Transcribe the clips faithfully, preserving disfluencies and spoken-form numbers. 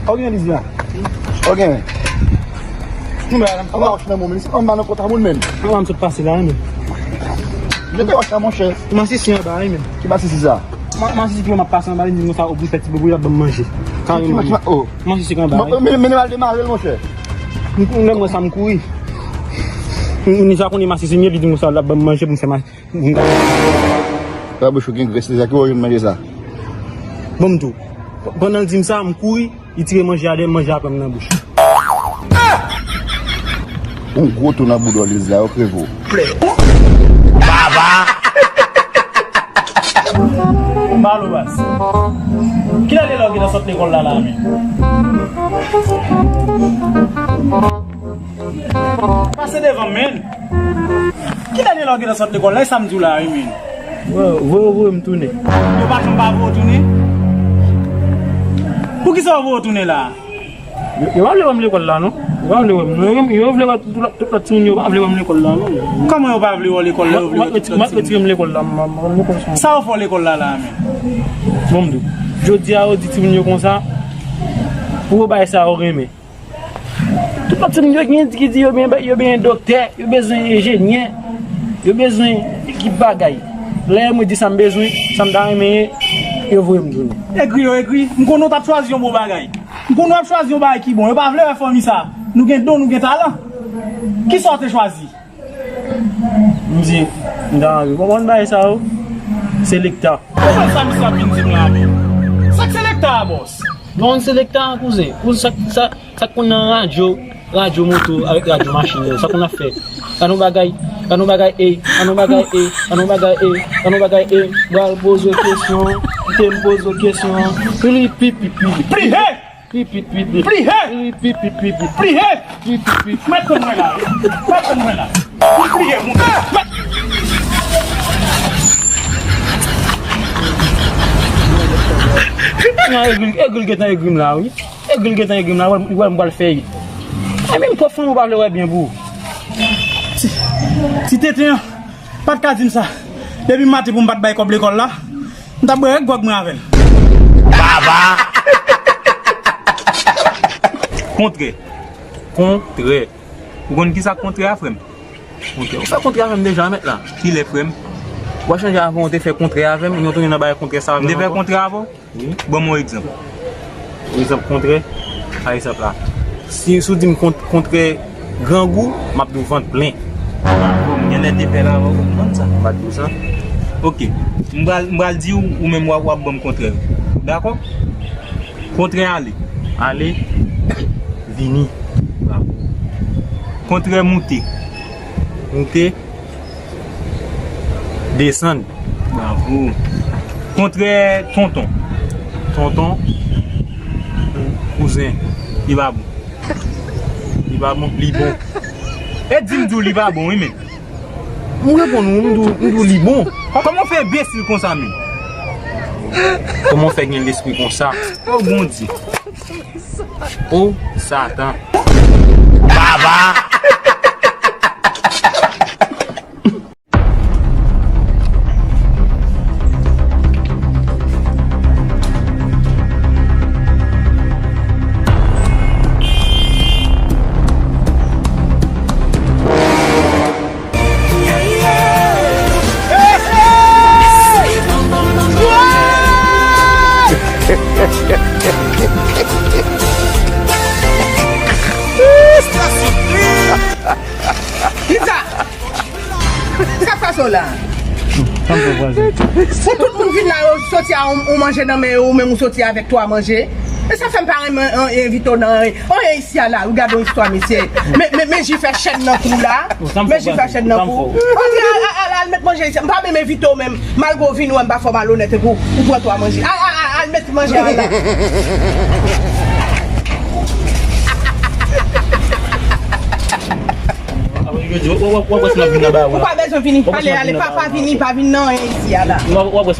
Ok, Liz la. Ok. Anba wòch nan moun, men se anba nan kòta moun menm. Anba m sot pase la, men. Mete wòch la, monchè. Masisi anba, wi, men. Ki masisi sa? Ma-, masisi ki wè m ap pase anba, li di m konsa, ou pou fè ti boubou, l ap ban m manje. Kareman. Masisi ki anba, wi. Men, men, men, al demare l, monchè. M kou-, lè m wè sa, m kouri. M, m deja konnen masisi m ye, li di m konsa, l ap ban m manje pou m fè ma-, Babouch ou gen grès, se sa ki wè w jwenn manje sa. Bon, m tou. Pandan l di m sa, m kouri, li tire manje a dèyè m, manje a pran m nan bouch. Yon gwo tou nan boudò Liz la, yo kreve w. Baba! Malo bas. Kilè lè w gentan sot lekòl la, la, men? Pase devan m, men. Kilè lè w gentan sot lekòl la? E sa m di w la, wi, men. Voye, voye, voye m tounen. Yo pa janm pa voye w tounen? Poukisa yo voye w tounen la? Yo, yo pa vle wè m lekòl la, non. Yo pa vle wè m. Yo, yo, yo vle wè tout, tout lòt timoun yo pa vle wè m lekòl la, non. Kòman yo pa vle wè w lekòl la, yo vle wè tout lòt timoun? M ap retire m lekòl la, m, m, m, lekòl sa. Sa yo fè w lekòl la, la, men? Bon, m di w. Jodi a, yo di timoun yo konsa, pou yo bay sa yo renmen. Tout lòt timoun yo gen ki di yo byen, yo byen doktè, yo bezwen enjenyè, yo bezwen ekip bagay. Lè mwen di sa m bezwen, sa m ta renmen ye, yo voye m tounen. Egri yo egri, m konnen w t ap chwazi yon bon bagay. M konnen w ap chwazi yon bagay ki bon. Yo pa vle wè fanmi sa. Nou gen don, nou gen talan. Kisa w te chwazi? M di, m ta anvi konprann bagay sa yo. Selekta. Konprann sa misye ap vin di m la, men. Sa k selekta a, bòs? Non, selekta, kouzen. Kouzen, sa, sa, sa k konn nan radyo, radyo moto avèk radyo machin yo, sa konn ap fè. Gad yon bagay, gad yon bagay, ey, gad yon bagay, ey, gad yon bagay, ey, gad yon bagay, ey. Bral poze w kesyon, kite m poze w kesyon. Pili, pi, pi, pi, pi. Plihe! Pi, pi, pi, pi. Plihe! Pi, pi, pi, pi. Plihe! Pi, pi, pi, pi. Mèt tann mwen la. Mèt tann mwen la. Plihe, moun. Mèt. Non, egri, egri gentan egri m la, wi. Egri gentan egri m la, wè, wè m pral fè. E menm twòp fanmi ou pa vle wè byen pou ou. Ti, ti tenten an, pa t ka di m sa. Depi maten pou m pa t bay kòb lekòl la, m t ap bwè gwòg mwen avè l. Baba! Kontrè. Kontrè. Ou konn ki sa k kontrè a, frè m? Kontrè. Ou fè kontrè avè m deja, mèt la. Kilè, frè m? W a chanje avè w te fè kontrè avè m, nou tounen nan bagay kontrè sa avè m ankò. M te fè kontrè avè w? Wi. Ban m yon egzanp. Egzanp kontrè, pa egzanp la. Si, si w di m kont-, kontrè grangou, m ap di w vant plen. Bon, m genlè te fè l avè w, ou konprann sa? M pa di w sa. Ok. M pral, m pral di w, ou menm w ap, w ap ban m kontrè. Dakò? Kontrè ale. Ale. Vini. Bravo. Kontrè moute. Moute. Desann. Bravo. Kontrè tonton. Tonton. Kouzen. Li pa bon. Li pa bon. Li bon. E di m di w li pa bon, wi, men. M reponn ou, m di w, m di w li bon. Kòman w fè enbesil konsa, menm? Kòman w fè gen lespri konsa? O Bondye. O Satan. Baba! Kisa? Sa k pase w la? Tanpri, vwazen. Pou tout moun vin la, yo soti a yon, yon manje nan men yo, ou menm ou soti avèk twa manje. E sa fè m pa renmen, an, envite w nan anyen isi a la. Wi, gade yon istwa, mesye. Men, men, men ji fè chèn nan kou la. Men ji fè chèn nan kou. Antre, al, al, al, al met manje isi a. M pa menm envite w menm. Malgre w vini wè m pa fè w malonèt epi w pran twa manje. Al, al, al, al met manje a la. Ou pa bezwen vini, ale, ale, pa, pa vini, pa vin nan anyen isi a la.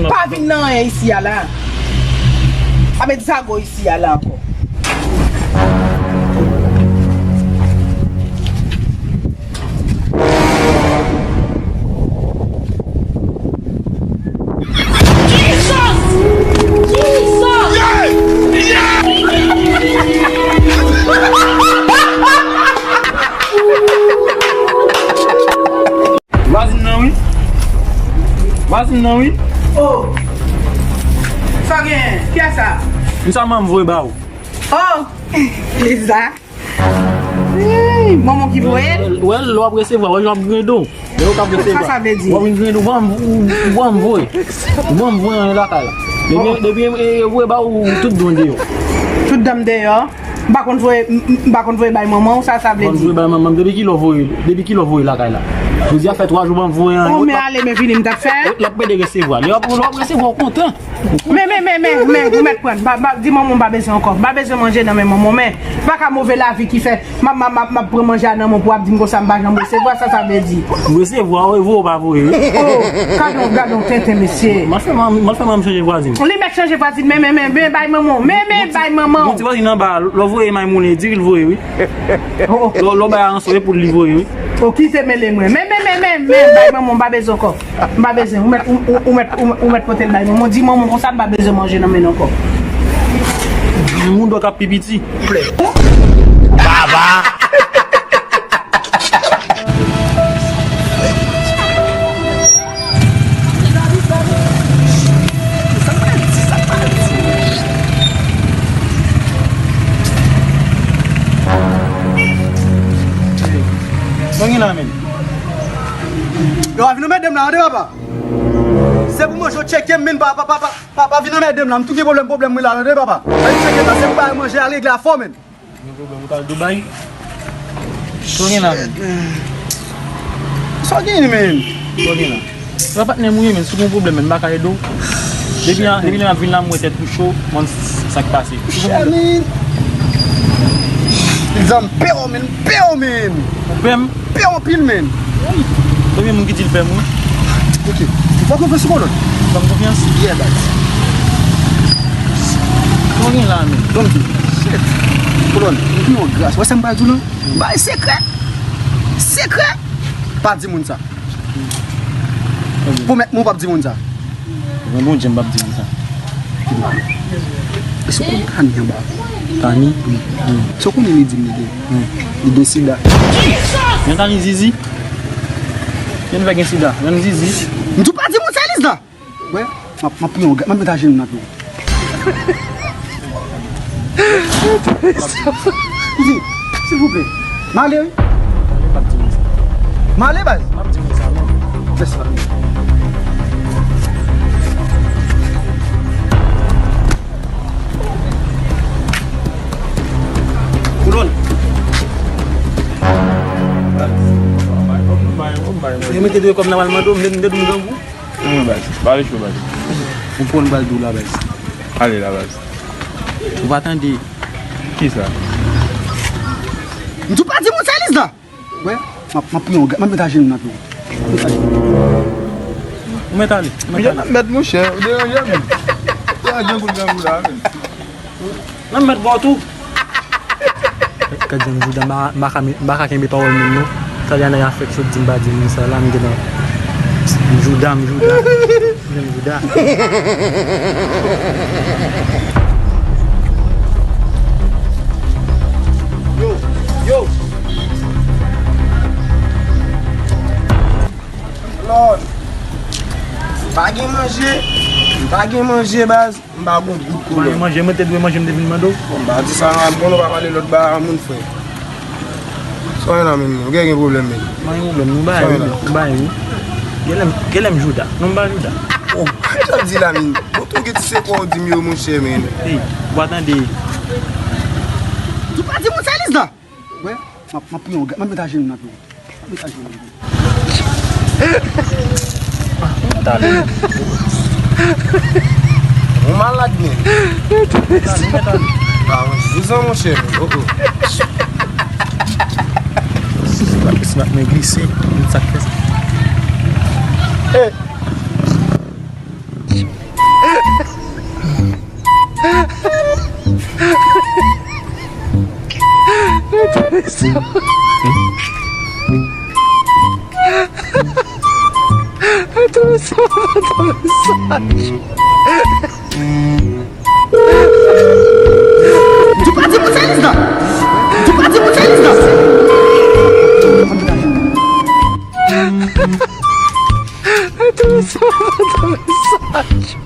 Pa vin nan anyen isi a la. Pa met zago isi a la ankò. Jesus! Jesus! Vwazin nan, wi. Oh! Sa gen? Kiyès sa? M sa manman voye ba ou. Oh! Liza. Hey, manman ki voye l? Wè, lè w ap resevwa, wè jan w ap griyen do w. Lè w ap resevwa. Sa sa vle di? W ap vin griyen do w, ou ban m voye. Ou ban m voye anyen lakay la. Depi, depi, e, e, voye ba ou tout dan m deyò. Tout dan m deyò? M pa konn voye, m, m, m pa konn voye bay manman w, sa sa vle di? Ban m voye bay manman m. Depi kilè w voye, depi kilè w voye lakay la? Jodi a fè twa jou ban m voye anyen. Oh, men ale, men vini, m t ap fè. L ap pede resevwa. Lè w ap, lè w ap resevwa, w kontan. Men, men, men, men, men, ou mèt pran. M pa, m pa, di manman m pa bezwen ankò. M pa bezwen manje nan men manman w, men. M pa ka move lavi ki fè m ap, m ap, m ap, m ap pran manje a nan men w pou w ap di m konsa m pa janm resevwa, sa sa vle di? Ou resevwa, wi, voye ou pa voye, wi. Oh, gade yon, gade yon tenten, mesye. M al fè manman, m al fè manman m chanje vwazin. Li mèt chanje vwazin, men, men, men, men, bay manman w, men, men, bay manman w. Bon, ti vwazin anba a, lè w voye may moulen, di l voye, wi. Oh, oh. Lè w, lè w bay a ranson, e pou l li voye, wi. Oh, kite mele mwen. Men, men, men, men, men, bay manman w, m pa bezwen ankò. M pa bezwen. Ou mèt, ou, ou, ou mèt, ou, ou mèt pote l bay manman. Di manman konsa m pa bezwen manje nan men l ankò. Moun dòk ap pi piti. Baba! Sa gen la, men? Yo, pa vin anmède m la, tande, papa. Se pou manje w tcheke m, men pa, pa, pa, pa, pa, pa vin anmède m la. M tou gen pwoblèm, pwoblèm mwen la, tande, papa. Pa vin tcheke m la, se pou bay manje a regle afè w, men. Gen pwoblèm, ou t al Dubai? Sa w gen la, men? Sa w gen, men? Sa w gen la? Sa patnè m ou ye, men, si w gen pwoblèm, men, m pa ka ede w. Depi a, depi lè m ap vin la, m wè tèt ou cho, m konn sa k pase. Chè, men. Egzanp, pè w, men, pè w, men. Ou pè m? Pè w anpil, men. Konbyen moun ki di l pè m, wi? Ok. Ou fè konfyans sou Kolòn? Ou fè m konfyans? Yeah, baz. Sa w gen la, men? Donk, shit. Kolòn, m pi yon gras. Wè sa m pral di w lan? Bay sekrè. Sekrè. Pa di moun sa. Pwomèt mwen w p ap di moun sa. Mwen Bondye m p ap di moun sa. Èske w konn Tani anba? Tani? Wi. Èske w konnen li di m li gen? Wi. Li gen sida. Men Tani zizi. Vin fè gen sida. Menm zizi. M di w pa di moun sa, Liz la. Wè, m ap, m ap pran yon gad, m ap met ajenou nan pye w. Kouzin, silvouplè. M ale, wi. M ale, baz. M ap di moun sa, non. Mèsi, papi. Koulon. Yo mete de kòb nan mal mande w, m te, m te di w m grangou. Non, baz. Pale cho, baz. Ou konn pral di w la, baz. Ale la, baz. Ou pa tande. Kisa? M di w pa di moun sa, Liz la. Wè, m ap, m ap pran yon gad, m ap met ajenou nan pye w. Ou mèt ale, ou mèt ale. Mèt, monchè, ou deranje m. Ou deranje m pou grangou la, men. Nan mèt bò tou. Gad jan m jouda, m pa, m pa ka, m pa ka kenbe pawòl menm non. Talè a nèg a fèk sot di m pa di moun sa la, m gentan. M jouda, m jouda. M jouda. Yo, yo. Lòd. Pa gen manje, pa gen manje, baz. M pa gon gout. Ou pa gen manje, mwen te dwe manje, m te vin mande w. Bon, m pa di sa, non, m konnen w pa pale lòt bagay a moun, frè. Sa w gen la menm, non? Ou gen, gen pwoblèm menm? M pa gen pwoblèm, non, m pa gen, wi, m pa gen, wi. Genlè m, genlè m jouda. Non, m pa jouda. Oh, sa w di la menm? Bon, tou gen ti sekrè w di m yo, monchè, menm. Ey, ou pa tande. Ou pa di moun sa, Liz la? Wè, m ap, m ap pran yon gad, m ap met ajenou nan pye w. Ou malad, men. Ah, wi, vouzan, monchè, men. Oh, oh. Si m ap, si m ap men glise, men sa k fè sa. Tout sa, tout mesaj.